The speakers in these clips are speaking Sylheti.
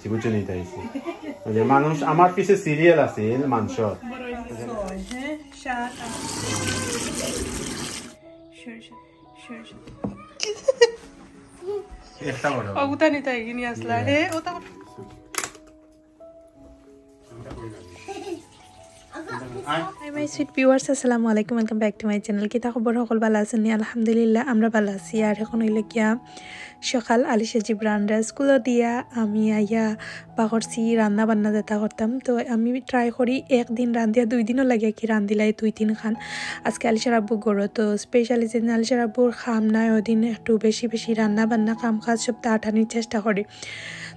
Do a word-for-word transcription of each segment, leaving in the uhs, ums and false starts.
বুঝছো নি তাই? ওই যে মানুষ আমার পিছে সিরিয়াল আছে, এই মাংস। একটা বড়। অগুতা নিতে এগিয়ে নিয়ে আসলা। হে, ওটা Hi my sweet viewers, আসসালামু আলাইকুম, welcome back to my channel। কিতা খবর, হকল ভালা আছইন নি? আলহামদুলিল্লাহ, আমরা ভালা আছি। আর এখন অইলো গিয়া সকাল, আলিশা জিবরানরে স্কুলো দিয়া আমি আইয়া বা করছি রান্না বান্না যেটা করতাম। তো আমি ট্রাই করি একদিন রান্ধিয়া দুই দিনও লাগে কি রান্ধিলাই দুই তিন খান। আজকে আলিশার আব্বু ঘরো, তো স্পেশালি যেদিন আলিশার আব্বুর কাম নাই, ওদিন একটু বেশি বেশি রান্না বান্না কাম কাজ সব তাড়াতাড়ির চেষ্টা করি।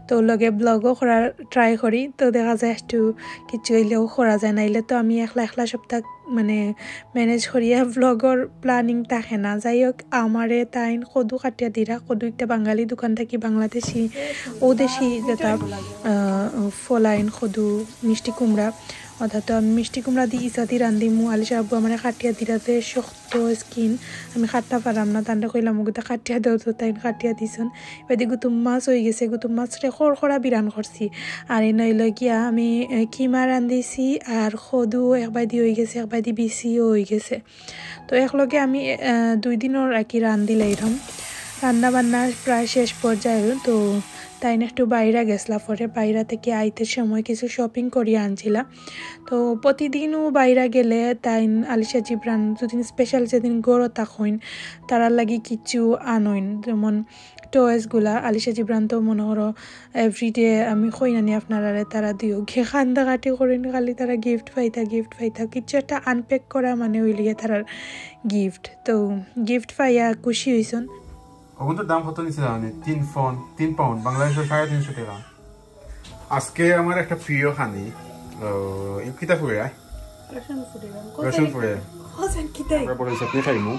তো লগে ব্লগও করার ট্রাই করি, তো দেখা যায় একটু কিছু অইলেও করা যায়, নাইলে তো আমি একলা একলা সবটা মানে ম্যানেজ করিয়া ব্লগর প্ল্যানিং থাকে না। যাই হোক, আমারে তাইন কদু কাটিয়া দিরা, কদু একটা বাঙালি দোকান থাকি বাংলাদেশি, ও দেশি যেটা আহ, ফলাইন কদু, মিষ্টি কুমড়া, অর্থাৎ তো আমি মিষ্টি কুমড়া দি ইসাদি রান্ধিমু। আলিশার আব্বু আমারে কাটিয়া দিরা যে শক্ত স্কিন, আমি কাটতাম পাররাম না। তানরে কইলাম, "ওগুতা কাটিয়া দেও তো", তাইন কাটিয়া দিছইন। এবাদি গুতুম মাছ অই গেছে, গুতুম মাছরে খড়খড়া বিরান করছি। আর এই নইল গিয়া আমি এ, কিমা রান্ধিছি, আর কদু একবাদি অই গেছে, একবাদি বিসিও অই গেছে। তো একলগে আমি এ, দুই দিনর আর কি রান্ধিলাইরাম। রান্না বান্না প্রায় শেষ পর্যায়ে। তো তাইন একটু বাইরা গেছলা, পরে বাইরা থাকি আইতে সময় কিছু শপিং করিয়া আনছিলা। তো প্রতিদিনও বাইরা গেলে তাইন আলিশা জিবরান দুদিন স্পেশাল যেদিন ঘরো থাকইন, তারার লাগি কিছু আনইন, যেমন টয়েসগুলা। আলিশা জিবরান তো মনে করো এভরিডে আমি কই নানি আপনারারে তারা দিও গিয়ে কান্দাকাটি করইন, খালি তারা গিফট পাইতা, গিফট পাইতা, কিছু একটা আনপ্যাক করা মানে অইল গিয়া তারার গিফট। তো গিফট পাইয়া খুশি অইছইন। অগুনটার দাম কত নিছে জানো নি? তিন পাউন্ড, তিন পাউন্ড, বাংলাদেশর সাড়ে তিনশো টাকা। আজকে আমার একটা প্রিয় খানি, আহ, এই কিতা ফুড়ে, আয়? রসুন ফুড়ে। রসুন ফুড়ে। হোসেন কিতাই? আমরা বড়ই চাটনি খাইমু।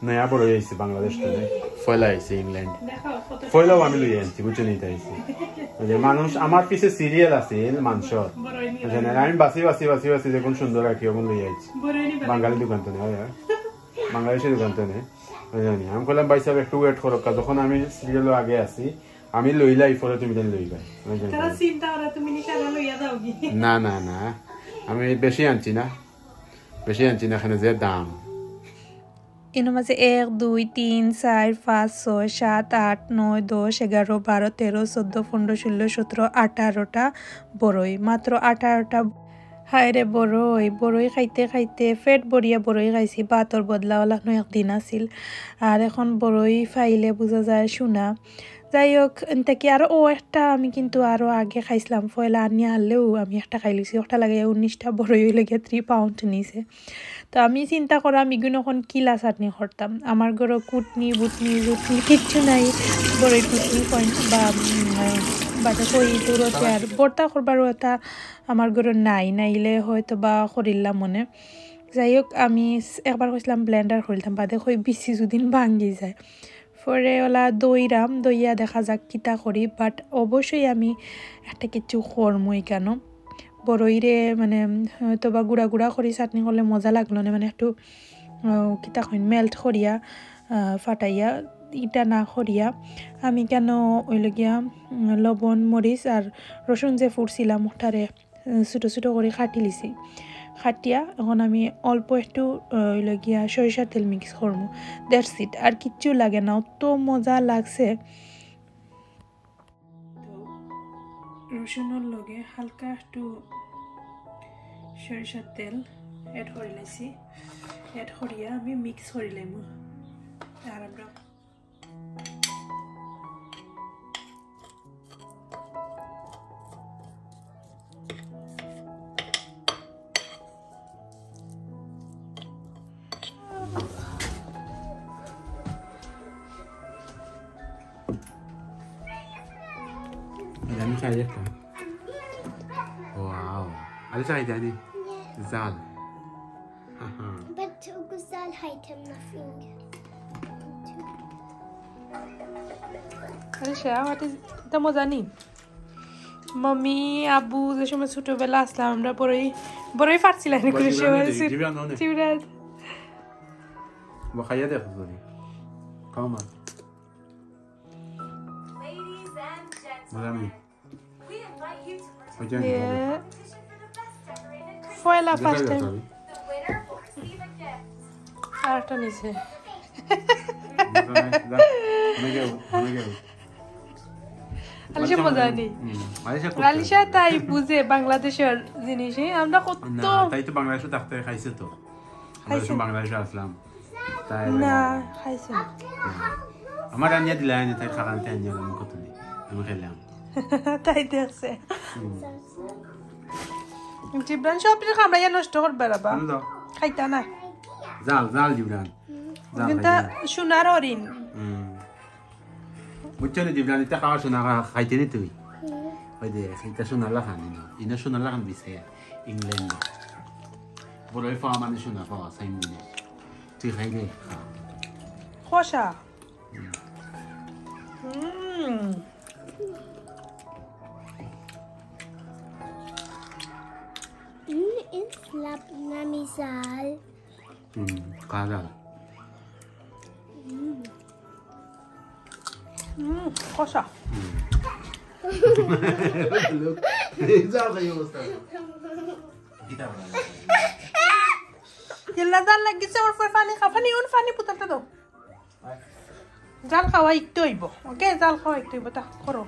নয়া বড়ই আইছে বাংলাদেশ থেকে। পয়লা আইছে ইংল্যান্ড। দেখো, কত পয়লাও আমি লই আনছি, বুঝছো নি, তাই আইছে। ওই যে মানুষ আমার পিছে সিরিয়াল আছে, এই মাংস। বড়ই নিয়ে বুঝছো নি? আমি বাছি, বাছি, বাছি, বাছি, দেখুন সুন্দর আর কি, ওগুন লই আইছি। বড়ই নিয়ে বাঙালি দোকান তো নেই, হয়, হয়। বাংলাদেশি দোকান তো নেই। বুঝছো নি? আমি কইলাম, "ভাই সাহেব, একটু ওয়েট করো, যখন আমি সিরিয়ালও আগে আছি, আমি লইলাই, পরে তুমি তাহলে লইবা।" বুঝছো নি? তারা চিন্তা করা, তুমি নিশানা লইয়া যাও কি? না, না, না, আমি বেশি আনছি না, বেশি আনছি না, এখানে যে দাম। এর মাঝে এক, দুই, তিন, চাইর, পাঁচ, ছয়, সাত, আট, নয়, দশ, এগারো, বারো, তেরো, চৌদ্দ, পনেরো, ষোলো, সতেরো, আঠারোটা বড়ই, মাত্র আঠারোটা। হায় রে বড়ই, বড়ই খাইতে খাইতে পেট ভরিয়া বড়ই খাইছি, ভাতর বদলা ওলানো একদিন আছিল। আর এখন বড়ই পাইলে বুঝা যায় সোনা। যাই হোক, এনতে কি আরো ও একটা আমি কিন্তু আরো আগে খাইছিলাম, পয়লা আনিয়া হারলেও আমি একটা খাইলিছি, ওটা লাগে উনিশটা বড়ই অইল গিয়া থ্রি পাউন্ড নিছে। তো আমি চিন্তা করাম, ইগুন এখন কিলা চাটনি করতাম। আমার ঘরো কুটনি, বুটনি, জুটনি কিচ্ছু নাই। বড়ই কুটনি কইন বা, উম, বাদে কই দূরতে আর ভর্তা করবারও এটা আমার ঘরো নাই, নাইলে হয়তো বা করিলাম মনে। যাই হোক, আমি স-, একবার কইছিলাম ব্লেন্ডার করিলাম, বাদে কই বিসি যুদিন ভাঙ্গি যায়। পরে ওলা দইরাম, দইয়া দেখা যাক কিতা করি, but অবশ্যই আমি একটা কিছু করমু ইখানো। বড়ইরে মানে হয়তো বা গুঁড়া গুঁড়া করি চাটনি করলে মজা লাগলো না, মানে একটু, আহ, কিতা কইন, মেল্ট করিয়া, আহ, ফাটাইয়া, ইটা না করিয়া আমি কেন অইল গিয়া, উম, লবণ, মরিচ আর রসুন যে ফুটছিলাম ওটারে, উম, ছোটো ছোটো করি কাটি লিছি। কাটিয়া এখন আমি অল্প একটু, আহ, অইল গিয়া সরিষার তেল মিক্স করমু। That's it, আর কিচ্ছু লাগে না, অত মজা লাগছে। তো রসুনর লগে হালকা একটু সরিষার তেল অ্যাড করি লাইছি, অ্যাড করিয়া আমি মিক্স করি লাইমু। আর আমরা আমি খাই একটা। ওয়াও। আরে চাই জানি। জাল। হা হা। But জাল খাইতাম না ফিঙ্গার। আরে শাহ, what is, এটা মজা নি? মাম্মি, আব্বু, যে সময় ছোটবেলা আসলাম, আমরা বড়ই, বড়ই ফাটছিলাম নি কোনো সময়। জিবরান অনেক। জিবরান। বা খাইয়া দেখো তুমি। খাও মা। Ladies and gentlemen, মজা নি? পয়লা ফার্স্ট টাইম। আরেকটা নিচে। আলিশা মজা নেই। আলিশা তাই বুঝে বাংলাদেশের জিনিস, আমরা কত না, তাই তো বাংলাদেশে থাকতে খাইছে তো। আমরা খাইছে। বাংলাদেশে আসলাম, তাই না, খাইছে না। আমার রান্না দিলা, আনি তাই খালান তাই আনি আমি কত দিই, আমি খেলাম। তাই দেখছে। জিবরান সব কিছু কামড়াইয়া নষ্ট করবে রে বা। খাইতা না। জাল, জাল জিবরান। জাল কিন্তু খাইতা না। সোনার হরিণ। হুম। বুঝছো নি জিবরান, ইতা খাওয়া সোনা খা-, খাইতে নি তুই? ওই যে, ইতা সোনার লাখান ইনো। ইনো সোনার লাখান দিছে ইংল্যান্ড। বড় ফাওয়া মানে সোনা ফাওয়া, সেম জিনিস। তুই খাইলে খা। খোসা। হুম। Mm, it's lap namisal. হুম, কাঁচা। হুম, কষা। হুম। এই যাও, এই অবস্থা। গেলা জাল লাগিছে, ওর পর পানি খা, পানি, ওর পানি পুতালটা দাও। জাল খাওয়া একটু হইব, ওকে? জাল খাওয়া একটু হইব, তা করো।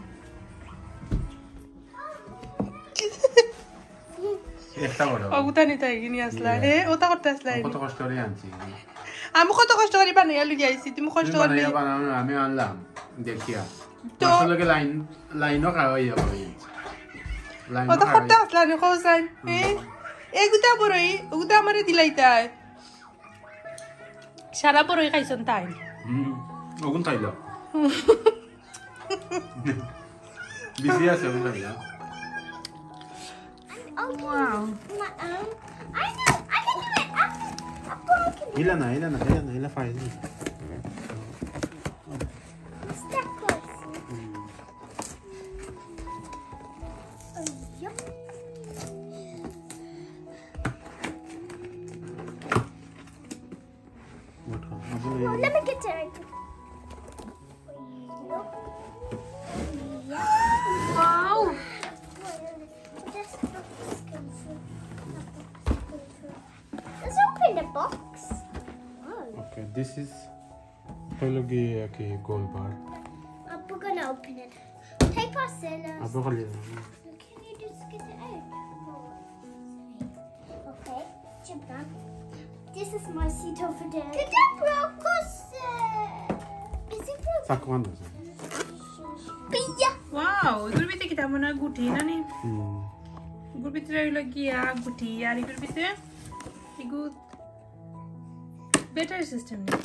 একটা বড়। অগুতা নিতে গিনি আসলা, ইয়ে। হে, ওটা করতে আসলা, কত কষ্ট করে আনছি। আমি কত কষ্ট করে বানাইয়া লই আইছি, তুমি কষ্ট তুমি করে বানাইয়া বানাও না, আমি আনলাম, দেখিয়া। তো মাছর লগে লাইন, লাইনও খাওয়া হইয়া পড়ে গেছে। লাইনও ওটা খাওয়া করতে হইয়া। আসলা, আমি কও চাই। হুম। এ, এগুতা বড়ই, ওগুতা আমারে দিলাইতায়। সারা বড়ই খাইছন তাই। হুম, ওগুন খাইলাম। বেশি আছে, ওগুন খাইলাম। Wow. Hilan na, hilan na, hilan na, hilan fine. Let me get it. Wow. Let's open the box. Oh. Okay, this is হইল গিয়া কি গোল বার। We're gonna open it. Take our scissors. আপু খালি Can you just get it out? Okay, Gibran. This is my seat over there. Did that broke us? Is it broken? চাকু বান্ধা আছে। Wow, এগুর ভিতরে কিতা মনে হয় গুটি না নি? হুম। এগুর ভিতরে হইল গিয়া গুটি, আর এগুর ভিতরে এগু ব্যাটারি সিস্টেম নেই।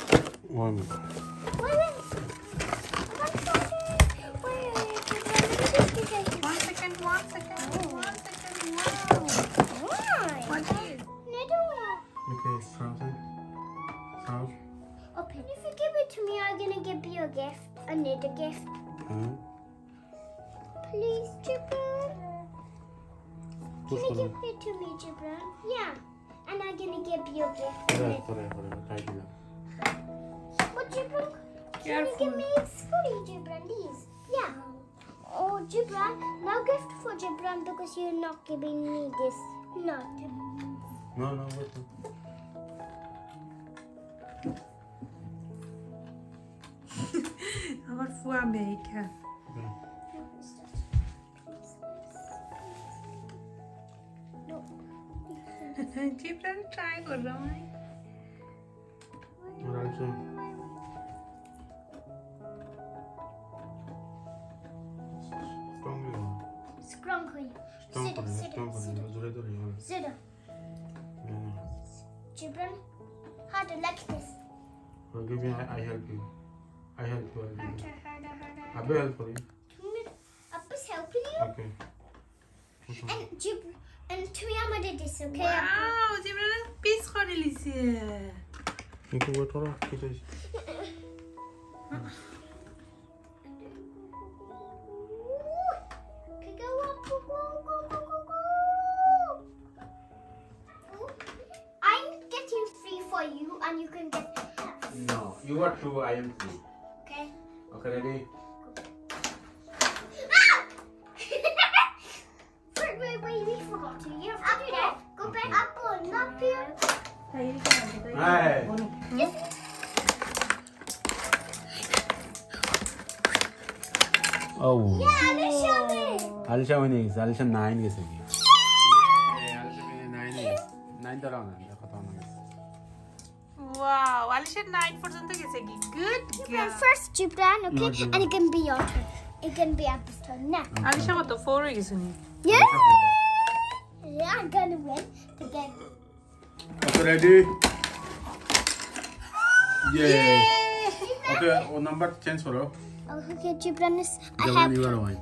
One minute. Wait, wait. One second, one second, one second. Wow. Why? What is? Another one. Okay, something. Sound. Open. If you give it to me, I'm gonna give you a gift. Another gift. Hmm? Please, Gibran. Can you give it to me, Gibran? Yeah. And I'm gonna give you a gift. Hold on, hold on, hold on. Try it now. But Gibran, can you give me a scooty, Gibran, please? Yeah. Oh, Gibran, no gift for Gibran because you're not giving me this. Not. No, no, wait. আমার ফুয়া মেয়ে এখান। জিবরান ট্রাই করলাম আমি। Are also. Strong হইব। Strong হইব। Strong হইব, strong হইব। জোরে জোরে হইব। জোরে। হুম। Gibran, harder like this. Okay, I, I help you. I help you, I help you. Harder, harder, harder, harder. I will help for you. Two minutes. Abba's helping you? Okay. And Gib-, and তুমি আমারে দিছো, okay? Wow, Jibran পিস করে লিছে। একটু ওয়েট করো, কি চাইছ? Okay, go up, go, go, go, go, go, go. I'm getting three for you, and you can get. No, you are two, I am three. Okay. Okay, ready? Ah! You have to do that. Go back. Apple, not pear. Hey. Oh. Yeah, Alicia win. Alicia win গেছে, Alicia nine গেছে কি? আলিশা নাইন গেছে। নাইন ধরাও না, দেখো তো আমার গেছে। Wow, আলিশা নাইন পর্যন্ত গেছে কি? Good girl. First, Gibran, okay? And it can be your turn. It can be Abby's turn now. Alisha কত? ফোর হয়ে গেছে নি? Yeah! Yeah, I'm gonna win the game. Okay, ready? Yay. Okay, O number change করো। Okay, Gibran is. I Gibran, have. You are win. I have.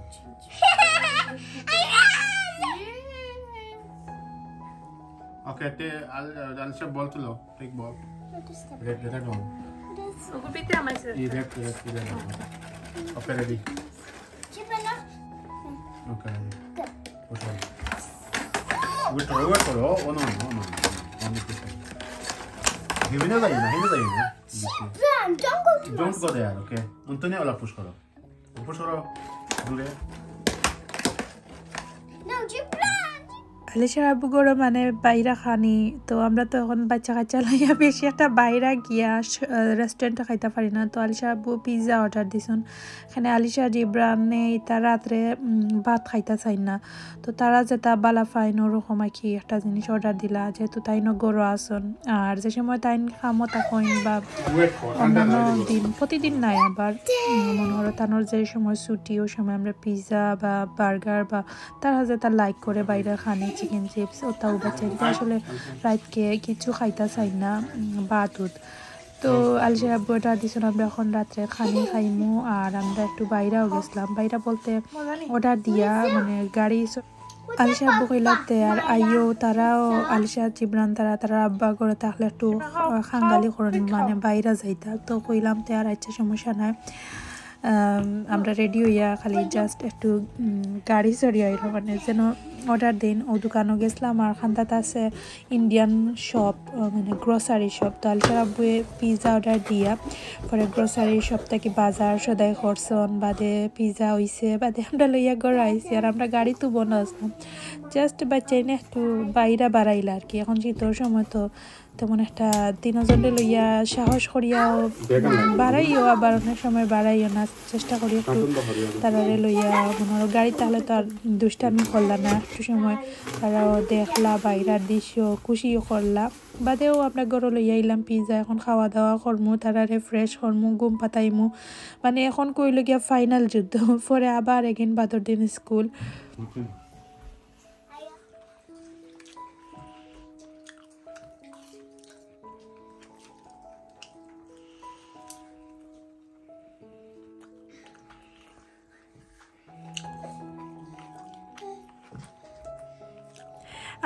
Okay, তে আল- আলিশা বল তুলো, টেক বল। What is that? Red, red one. This. ওকে পিতে আমার সাথে। এই red, red, red. Okay, ready. Gibran, no. Okay, ready. Go. Oh, sorry. Wait করো, wait করো। Oh, no, no, no, no. Give it away, না, give it away, না। Gibran, don't go to Don't us. Go there, okay? Antonio, OLA push করো। পুশ করো। দূরে। No, Gibran. আলিশার আব্বু ঘরো মানে বাইরা খানি, তো আমরা তো এখন বাচ্চা কাচ্চা লইয়া বেশি একটা বাইরা গিয়া রেস্টুরেন্টে খাইতা পারি না। তো আলিশার আব্বু পিৎজা অর্ডার দিছইন। এখানে আলিশা জিব্রানে ইতা রাত্রে উম, ভাত খাইতা চাইন না, তো তারা যেটা বালা পাইন ওরকম আর কি একটা জিনিস অর্ডার দিলা, যেহেতু তাইন ঘরো আছইন। আর যে সময় তাইন কামো থাকইন বা Wait for অন্যান্য দিন, প্রতিদিন নায়, আবার উম, মনে করো তানর যে সময় ছুটি, ওই সময় আমরা পিৎজা বা বার্গার বা তারা যেটা লাইক করে বাইরের খানি, চিকেন চিপস, ওটাও বাচ্চাইন্তে আসলে রাইতকে কিছু খাইতা চাইন না, উম, ভাত উত। তো আলিশার আব্বু অর্ডার দিছইন, আমরা এখন রাত্রে খানি খাইমু। আর আমরা একটু বাইরাও গেছিলাম, বাইরা বলতে অর্ডার দিয়া মানে গাড়ি স- আলিশার আব্বু কইলা তে আর আইও, তারাও আলিশা জিব্রান তারা, তারা আব্বা ঘরো থাকলে একটু আহ, খাঙ্গালি করইন, মানে বাইরা যাইতা। তো কইলাম তে আর আচ্ছা সমস্যা নাই। আম, আমরা রেডি হইয়া খালি জাস্ট একটু উম, গাড়ি চড়িয়া আইলো, মানে যেন অর্ডার দিন। ও দোকানো গেছিলাম, আর খান্দাত আছে ইন্ডিয়ান শপ, মানে গ্রোসারি শপ। তো আলিশার আব্বুয়ে পিৎজা অর্ডার দিয়া পরে গ্রোসারি শপ থাকি বাজার সদাই করছইন, বাদে পিৎজা অইছে, বাদে আমরা লইয়া ঘরো আইছি। আর আমরা গাড়িত বনো আছলাম, জাস্ট বাচ্চাইন্তে একটু বাইরা বাড়াইলা আর কি। এখন শীতর সময় তো তেমন একটা তিনজনরে লইয়া সাহস করিয়াও বাড়াইও, আবার অনেক সময় বাড়াইও না। চেষ্টা করি একটু তারারে লইয়া, মনে করো গাড়িত থাকলে তো আর দুষ্টামি করলা না, একটু সময় তারাও দেখলা বাইরার দৃশ্য, খুশিও করলা। বাদেও আমরা ঘরো লইয়া আইলাম পিৎজা, এখন খাওয়া দাওয়া করমু, তারারে ফ্রেশ করমু, ঘুম পাতাইমু। মানে এখন কইলো গিয়া ফাইনাল যুদ্ধ, পরে আবার again বাদর দিন স্কুল।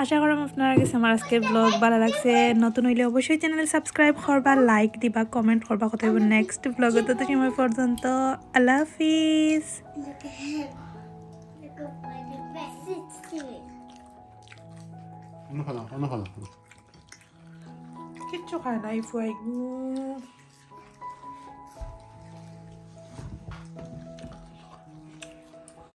আশা করি আপনারা গেছে আমার আজকের ব্লগ ভালা লাগছে। নতুন হইলে অবশ্যই চ্যানেল সাবস্ক্রাইব করবা, লাইক দিবা, কমেন্ট করবা। কথা হইব নেক্সট ব্লগে। তত সময় পর্যন্ত আল্লাহ হাফিজ। Look at him. Look at my best. It's doing. অন্য খালা, অন্য খালা। কিচ্ছু খায় না এই ফুয়াই।